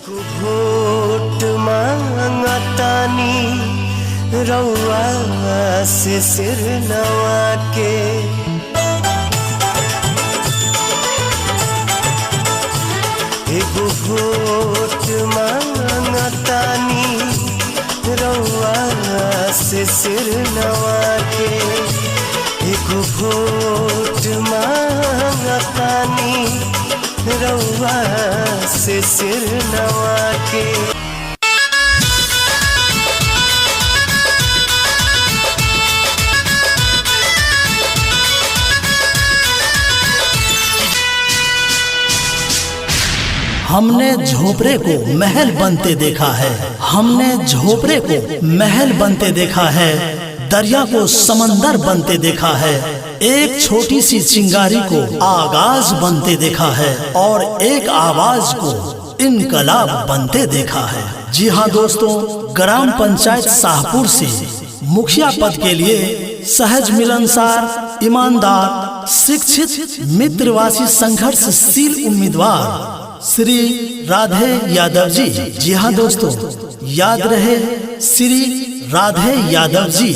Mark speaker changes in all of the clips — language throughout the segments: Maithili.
Speaker 1: वोट मांगतानी रउआ से सिर नवा के। एगो वोट मांगतानी रउआ से सिर नवा के। एगो वोट मांगतानी रउआ से सिर नवा के।
Speaker 2: हमने झोपड़े को महल बनते देखा है, हमने झोपड़े को महल बनते देखा है, दरिया को समंदर बनते देखा है, एक छोटी सी चिंगारी को आगाज बनते देखा है और एक आवाज को इनकलाब बनते देखा है। जी हाँ दोस्तों, ग्राम पंचायत शाहपुर से मुखिया पद के लिए सहज मिलनसार, ईमानदार, शिक्षित, मित्रवासी, संघर्षशील उम्मीदवार श्री राधे यादव जी। जी हाँ दोस्तों, याद रहे श्री राधे यादव जी।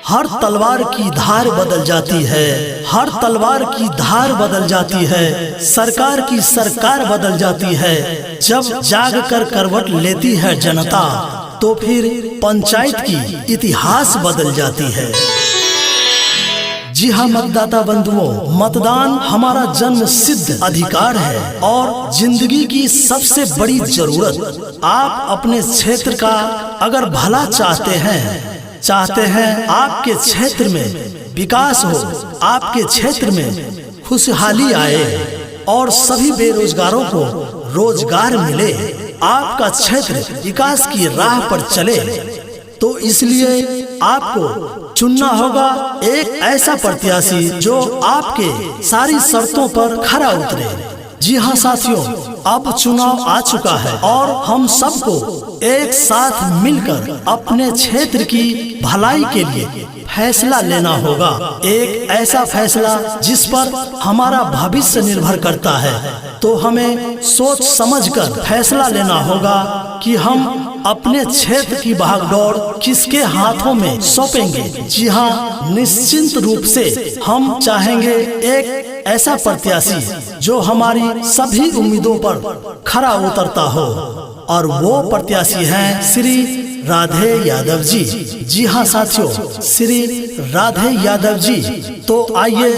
Speaker 2: हर तलवार की धार बदल जाती है, हर तलवार की धार बदल जाती है, सरकार की सरकार बदल जाती है। जब जाग कर करवट लेती है जनता तो फिर पंचायत की इतिहास बदल जाती है। जी हाँ मतदाता बंधुओं, मतदान हमारा जन्म सिद्ध अधिकार है और जिंदगी की सबसे बड़ी जरूरत। आप अपने क्षेत्र का अगर भला चाहते हैं, आपके क्षेत्र में विकास हो, आपके क्षेत्र में खुशहाली आए और सभी बेरोजगारों को रोजगार मिले, आपका क्षेत्र विकास की राह पर चले, तो इसलिए आपको चुनना होगा एक ऐसा प्रत्याशी जो आपके सारी शर्तों पर खरा उतरे। जी हाँ साथियों, अब चुनाव आ चुका है और हम सबको एक साथ मिलकर अपने क्षेत्र की भलाई के लिए फैसला लेना होगा। एक ऐसा फैसला जिस पर हमारा भविष्य निर्भर करता है। तो हमें सोच समझकर फैसला लेना होगा कि हम अपने क्षेत्र की भागदौड़ किसके हाथों में सौंपेंगे। जी हाँ, निश्चिंत रूप से हम चाहेंगे एक ऐसा प्रत्याशी जो हमारी सभी उम्मीदों पर खरा उतरता हो, और वो प्रत्याशी हैं श्री राधे यादव जी। जी हाँ साथियों, श्री राधे यादव जी। तो आइए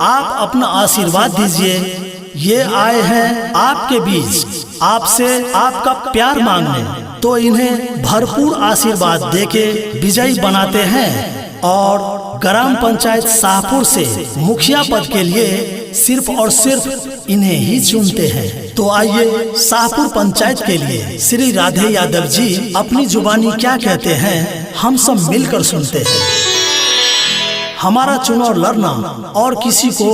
Speaker 2: आप अपना आशीर्वाद दीजिए। ये आए हैं आपके बीच, आपसे आपका प्यार मांगने, तो इन्हें भरपूर आशीर्वाद देके विजयी बनाते हैं और ग्राम पंचायत शाहपुर से मुखिया पद के लिए सिर्फ और सिर्फ इन्हें ही चुनते हैं। तो आइए शाहपुर पंचायत के लिए श्री राधे यादव जी अपनी जुबानी क्या कहते हैं, हम सब मिलकर सुनते हैं। हमारा चुनाव लड़ना और किसी को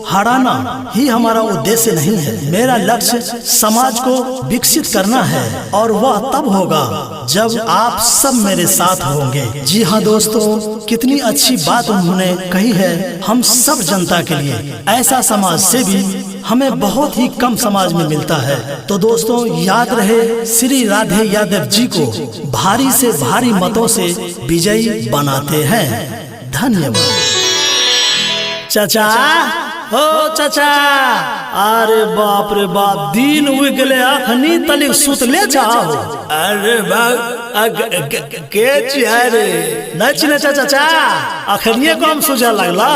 Speaker 2: हराना ही हमारा उद्देश्य नहीं है। मेरा लक्ष्य समाज को विकसित करना है और वह तब होगा जब आप सब मेरे साथ होंगे। जी हाँ दोस्तों, कितनी अच्छी बात उन्होंने कही है हम सब जनता के लिए। ऐसा समाज से भी हमें बहुत ही कम समाज में मिलता है। तो दोस्तों याद रहे, श्री राधे यादव जी को भारी से भारी मतों से विजयी बनाते हैं। धन्यवाद। चाचा, हो चाचा, अरे बाप रे बाप, दिन उग गेले, अखनी तलिक सुतले जाओ।
Speaker 3: अरे बाप, के छियै रे?
Speaker 2: नहीं चिन्है छै चाचा, अखनिये कम सुझे लगला।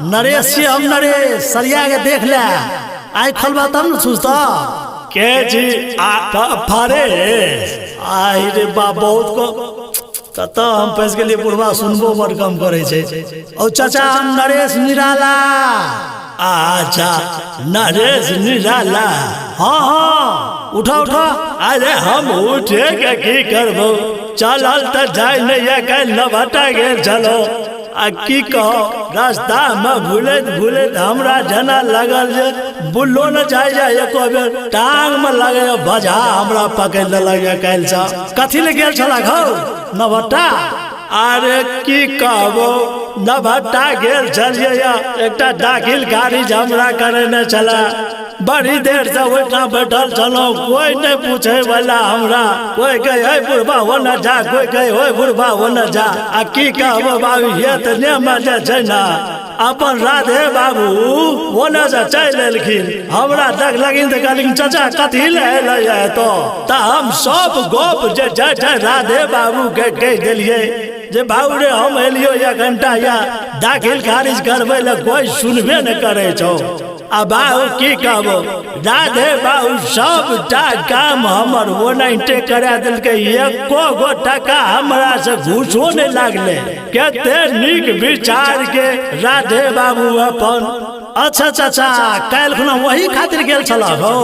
Speaker 2: नरेश छियै हम, नरेश, सरिया के देख ले, आइ खोलबा तब न सुझता।
Speaker 3: के छी? फरेश?
Speaker 2: आहि रे बाप, बहुत को कतऽ हम फँसि गेलियै, बुढ़वा सुनबो बड़ कम करै छै। ओ चाचा, हम नरेश निराला।
Speaker 3: अच्छा, नरेश निराला।
Speaker 2: हाँ हाँ, उठा उठा।
Speaker 3: अरे हम उठे के की करबो, चलल तऽ जाय नहीं है, काल्हि नभटा गेल छलो। आ की कहो, रास्ता में भूलैत भूलैत हमरा जेना लगल जे बुल्लो न जाय जाय एको बेर, टांग में लगे बजा हमरा पकड़ि लेलक काल्हि से।
Speaker 2: कथी ले गेल छला घौ नभट्टा?
Speaker 3: अरे की कहबो, नभट्टा गेल छलियै, एकटा दाखिल खारिज हमरा करेने छला। बड़ी देर से ओहिठाम बैठल छलहुँ, कोई नहीं पूछे वाला हमरा। कोई कहे हे बुढ़बा होने जा, कोई कहे ओए बुढ़बा होने जा। आ की कहबो बाबू, ये तऽ ने जे छै ने अपन राधे बाबू ओने से चलि एलखिन। हमरा देखलखिन तऽ कहलखिन चाचा कथी लए एलै एतऽ? तऽ हम सब गप जे छै राधे बाबू के कहि देलियै जे बाबू रे हम एलियो एक घंटा या दाखिल खारिज करबै लए, कोई सुनबे नहि करै छौ। आ बाबू की कहबो, राधे बाबू सबटा काम हमर ओनाहिते करा देलकै, एको गो टका हमरा से घूसो नहि लागलै। कते नीक विचार के राधे बाबू अपन।
Speaker 2: अच्छा चाचा, काल्हि खुना वही खातिर गेल छलह हो?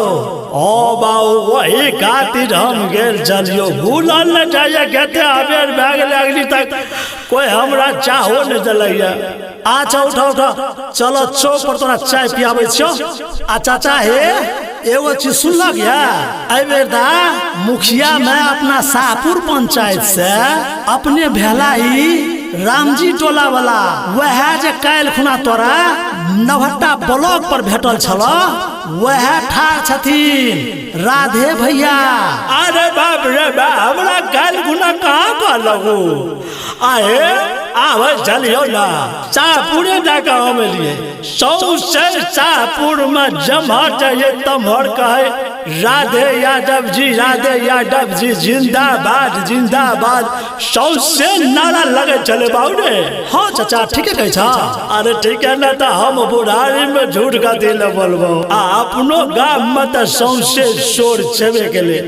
Speaker 3: ओ बाबू, वही खातिर हम गेल छलियो। भूलल नहि जाइए, कते अबेर भए गेलै, अगली तक कोई हमरा चाहो नहि देलैया।
Speaker 2: अच्छा उठा उठा, चलो चौक पर तोरा चाय पियाबै छियौ। आ चाचा हे, एगो चीज सुनलक या? एहि बेर दा मुखिया में अपना शाहपुर पंचायत से अपने भेला ही रामजी टोला वाला, वह जे काल्हि खुना तोरा नवहट्टा ब्लॉक पर भेटल छल, वह ठाढ़ छथिन राधे भैया।
Speaker 3: अरे बाप रे बा, हमरा काल्हि खुना कहाँ कहलहु? आहे आबै छलियौ ना शाहपुरे जाकऽ हम एलियै। सौंसे शाहपुर में जम्हर जाइए तम्हर कहे राधे यादव जी, राधे यादव जी जिंदाबाद जिंदाबाद, सौंसे नारा लगै छलै बाबू रे।
Speaker 2: हाँ चाचा, ठीके कहै छ।
Speaker 3: अरे ठीक है ना, तऽ हम बुढ़ारी में झूठ कथी लए बोलबो? आ अपनो गाम में तऽ सौंसे शोर छेबे केलै,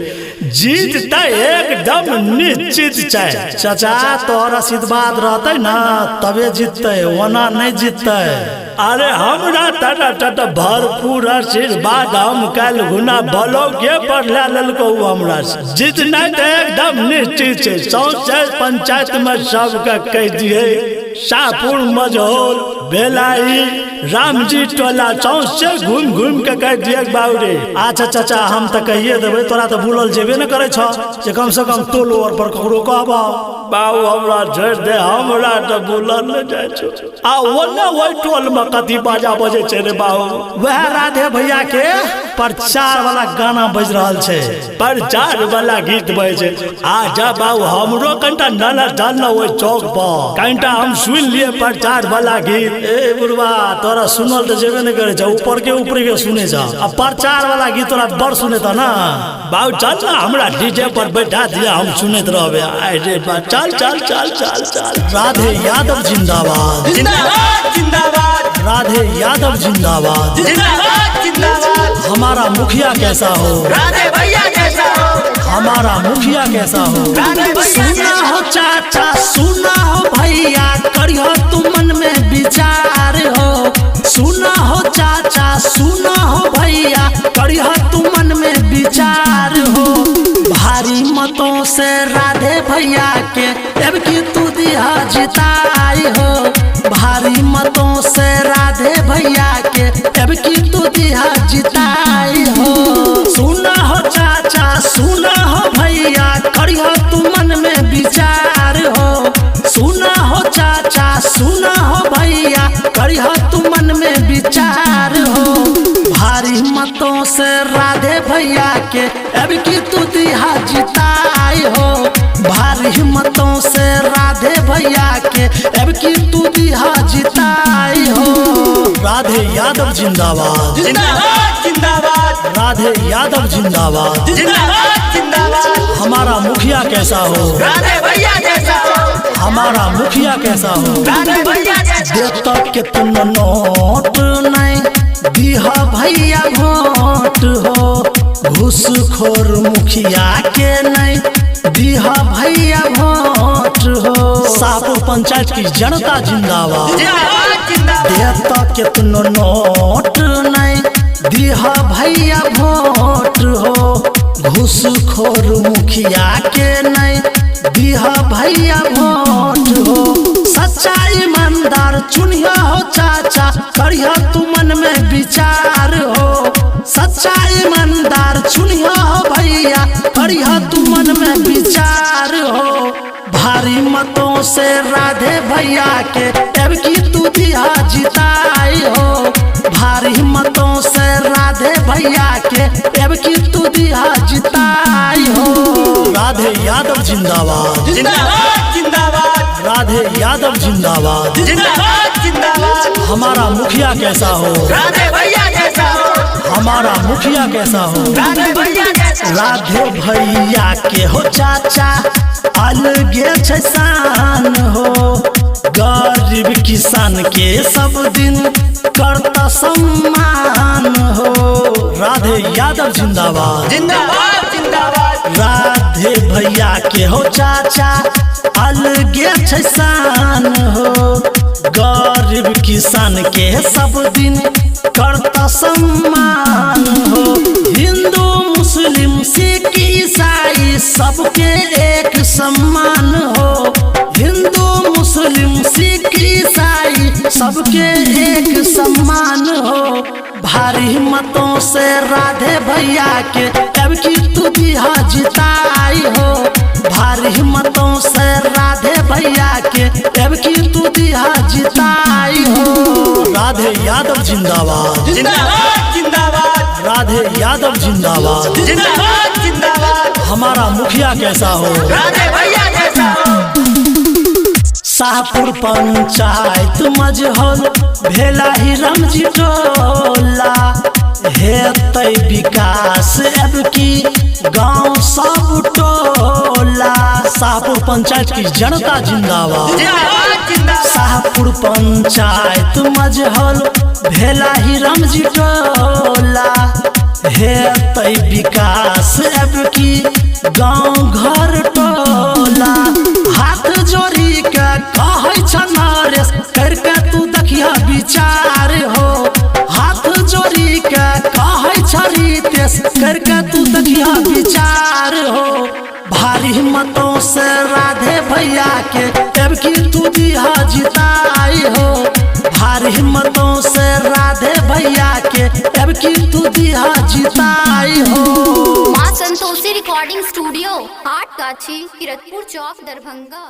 Speaker 3: जीत तऽ एकदम निश्चित छै।
Speaker 2: चाचा तोहर आशीर्वाद रहतै ना तबे जीततै, ओना नहि जीततै।
Speaker 3: अरे हमरा तटा तटा भरपूर आशीर्वाद, हम काल्हि गुना ब्लॉके पर लए लेलको हमरा से। जीतनाइ तऽ एकदम निश्चित छै। सौंसे पंचायत में सबके कहि दियै, शाहपुर मझौल भेलाई रामजी टोला सौंसे घूमि घूमि के कहि दियै बाबू रे।
Speaker 2: अच्छा चाचा, हम तऽ कहिए देबै, तोरा तऽ भूलल जेबे ने करै छ जे कम से कम टोलो और पर ककरो कहबह।
Speaker 3: बाबू हमरा छोड़ि दे, हमरा तऽ भूलल नहि जाइ छौ। आ ओने ओहि टोल में कथी बाजा बजै छै रे बाबू?
Speaker 2: वएह राधे भैया के प्रचार वाला गाना बज रहल छै,
Speaker 3: प्रचार वाला गीत बजै छै। आ जा बाबू, हमरो कनिटा नाना डालना ओहि चौक पर, कनिटा हम सुनि लिए प्रचार वाला गीत।
Speaker 2: ए बुढ़वा, तोरा सुनल तऽ जेबे नहि करै छ, ऊपर के ऊपर के सुनै छ। आ प्रचार वाला गीत तोरा बड़ सुनेता ना।
Speaker 3: बाबू चल ना, हमरा डीजे पर बैठा दिया, हम सुनैत रहबै। अरे बा, चल चल चल चल चल।
Speaker 2: राधे यादव जिंदाबाद
Speaker 1: जिंदाबाद जिंदाबाद,
Speaker 2: राधे यादव जिंदाबाद
Speaker 1: जिंदाबाद जिंदाबाद।
Speaker 2: हमारा मुखिया कैसा हो,
Speaker 1: राधे भैया जैसा हो,
Speaker 2: हमारा मुखिया कैसा हो।
Speaker 1: राधे भैया
Speaker 2: सुना हो चाचा, सुना हो भैया, करियो तू मन में विचार हो। सुना हो चाचा, सुना हो भैया, करियो तू मन में विचार हो। भारी मतों से राधे भैया के अब की तू दिहा जिताई हो। भारी मतों से राधे भैया के अब की तू दिहा जिताई हो। सुना हो चाचा, सुना हो भैया, करियो तू मन में विचार हो। सुना हो चाचा, सुना हो भैया, करियो तू मन में विचार हो। भारी मतों से राधे भैया के अब की तू दिहा जिताई हो। भारी मतों से राधे भैया के अब की तू दिहा जिताई हो।
Speaker 3: राधे यादव जिंदाबाद
Speaker 1: जिंदाबाद जिंदाबाद,
Speaker 3: राधे यादव जिंदाबाद
Speaker 1: जिंदाबाद जिंदाबाद।
Speaker 3: हमारा मुखिया कैसा हो,
Speaker 1: राधे भैया जैसा हो,
Speaker 3: हमारा मुखिया कैसा हो।
Speaker 1: राधे भैया जैसा।
Speaker 2: देत के तुम नोट नहीं दिहा भैया वोट हो। घूसखोर मुखिया के नहीं दिहा भैया वोट हो।
Speaker 3: शाहपुर पंचायत की जनता जिंदाबाद
Speaker 1: जिंदाबाद जिंदाबाद,
Speaker 2: देत के तुम नोट नहीं दिहा भैया वोट हो। घूसखोर मुखिया के नहीं दिहा भैया वोट हो। सच्चा ईमानदार चुनिया हो चाचा, करिया तू मन में विचार हो। सच्चा ईमानदार चुनिया हो भैया, करिया तू मन में विचार हो। भारी मतों से राधे भैया के अब की तू दिहा जिताई हो। भारी मतों से राधे भैया के अब की तू दिहा जिताई हो। राधे यादव जिंदाबाद,
Speaker 1: जिंदाबाद जिंदाबाद,
Speaker 2: राधे यादव जिंदाबाद,
Speaker 1: जिंदाबाद जिंदाबाद।
Speaker 2: हमारा मुखिया कैसा हो,
Speaker 1: राधे भैया जैसा हो,
Speaker 2: हमारा मुखिया कैसा हो,
Speaker 1: राधे भैया जैसा।
Speaker 2: राधे भैया के हो चाचा अलगे छै शान हो। गरीब किसान के सब दिन करता सम्मान हो। राधे यादव जिंदाबाद,
Speaker 1: जिंदाबाद जिंदाबाद,
Speaker 2: राधे भैया के हो चाचा अलगे छै शान हो। गरीब किसान के सब दिन करता सम्मान हो। हिंदू मुस्लिम सिख ईसाई सबके एक सम्मान हो। हिंदू मुस्लिम सिख ईसाई सबके एक सम्मान हो। भारी मतों से राधे भैया के अब की तू दिहा जिताई हो। भारी मतों से राधे भैया के अब की तू दिहा जिताई हो। राधे यादव जिंदाबाद,
Speaker 1: जिंदाबाद जिंदाबाद,
Speaker 2: राधे यादव जिंदाबाद,
Speaker 1: जिंदाबाद जिंदाबाद।
Speaker 2: हमारा मुखिया कैसा हो,
Speaker 1: राधे भैया जैसा हो।
Speaker 2: शाहपुर पंचायत मजहल भेला ही रमजी टोला। हेतै विकास अब की गांव सब टोला। शाहपुर पंचायत की जनता जिंदाबाद,
Speaker 1: जिंदाबाद जिंदाबाद,
Speaker 2: शाहपुर पंचायत मजहल भेला ही रमजी टोला। हेतै विकास अब की गांव घर टोला। हाथ जोड़ी के कहै छ नरेश करके तू देखिया विचार हो। हाथ जोड़ी के कहै छ रितेश करके तू देखिया विचार हो। भारी मतों से राधे भैया के अब की तू दिहा जिताई हो। भारी मतों से राधे भैया के अब की तू दिहा जिताई हो।
Speaker 4: माँ संतोषी रिकॉर्डिंग स्टूडियो, हाट गाछी, किरतपुर चौक, दरभंगा।